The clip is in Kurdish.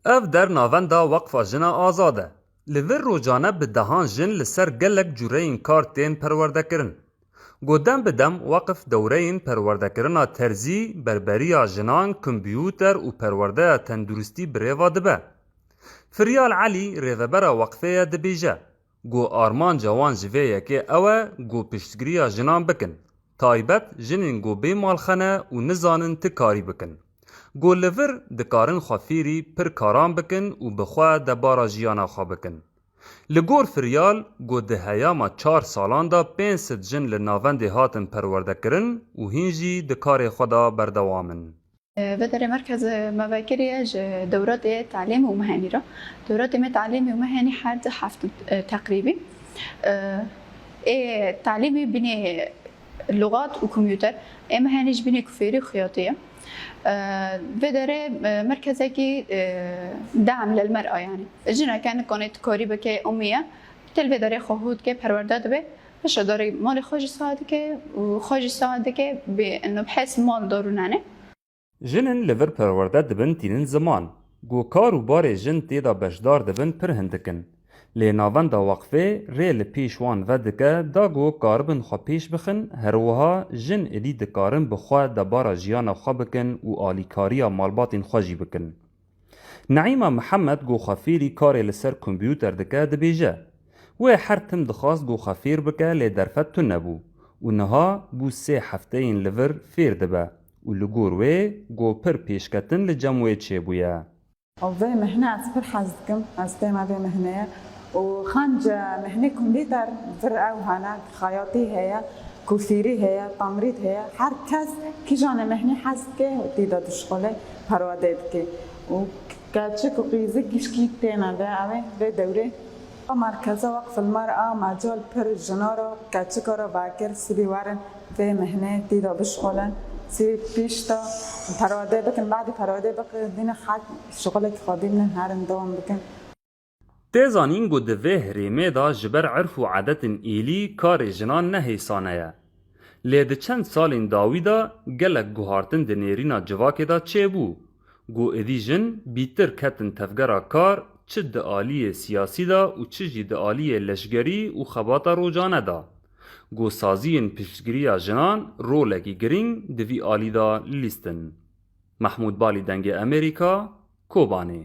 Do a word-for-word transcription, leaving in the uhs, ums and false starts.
Ev der navenda Weqfa Jina Azad e. Li vir rojane bi dehan jin li ser gelek cureyên kar tên perwerdekirin. Go dem bi dem weqf dewreyên perwerdekirina terzî, berberiya jinan, kompûter û perwerdeya tenduristî bi rêva dibe. Firyal Elî, rêvebera weqfê ye, dibêje, go armanca wan ji vê yekê ew e, go piştgiriya jinan bikin, taybet jinên go bê malxene û nizanin ti karî bikin. Go li vir dikarin xwe fêrî pir karan bikin û bi xwe debara jiyana xwe bikin. Li gor Firyal, go di heyama çar salan de pênc sed jin li navendê hatin perwerdekirin û hîn jî di karê xwe de berdewam in. Vê derê merkez me vekiriye ji dewratê talîmî û mehenî re. Dewratê me talîmî û mehenî her di heft, e, teqrîbî. E, ê talîmî binê lugat û kompûter, ê mehenî ji binê kufêrî xiyatî ye. E, vê derê, e, merkezekî, e, deam lel mer'a yanî. Jineke nikane tu karî bike, umî ye. Til vê derê xwe hû dike, perwerde dibe. Piştre darê malê xwe jî sax dike û xwe jî sax dike, bi eno bi hes mal darûnane. Jinin li vir perwerde dibin tînin ziman. Go kar û barê jin tê de beşdar dibin pir hindik in. Lê navenda weqfê rê li pêş wan vedike da go karibin xwe pêş bixin, her wiha jin êdî dikarin bi xwe debara jiyana xwe bikin û alîkariya malbatên xwe jî bikin. Neîma Mihemed go xwe fêrî karê li ser kompûter dike, dibêje, wê her tim dixwast go xwe fêr bike lê derfet tune bû û niha bû sê hefteyên li vir fêr dibe û li gor wê go pir pêşketin li cem wê çêbûye. Ew vê mehne ez pir hez dikim, ez têma vê mehneye û xanc mehnê kompûter vir ew hene, xayatî heye, kufîrî heye, tamrît heye, her kes kîjanê mehnê hez dike û tî de dişuxule, perwade dike û keçik û qîzik gişkî têne vê ew ê vê dewrê. Merkeza Weqf el Mer'a mecal pir jina re, keçika re vekir, sibî werin vê mehnê tî de bişuxulin, sibî pişta perwade bikin, badî perwade bikin, dîne xelk şuxulekî xwe bînin, herin dewam bikin. Tê zanîn ku di vê herêmê de ji ber erf û edetên êlî karê jinan ne hêsane ye. Lê di çend salên dawî de gelek guhartin di nêrîna civakê de çêbû. Ku êdî jin bîtir ketin tevgera kar, çi di aliyê siyasî de û çi jî di aliyê leşgerî û xebata rojane de. Ku saziyên piştgiriya jinan rolekî girîng di vî alî de lîstin. Mehmûd Balî, Dengê Amerîka, Kobanê.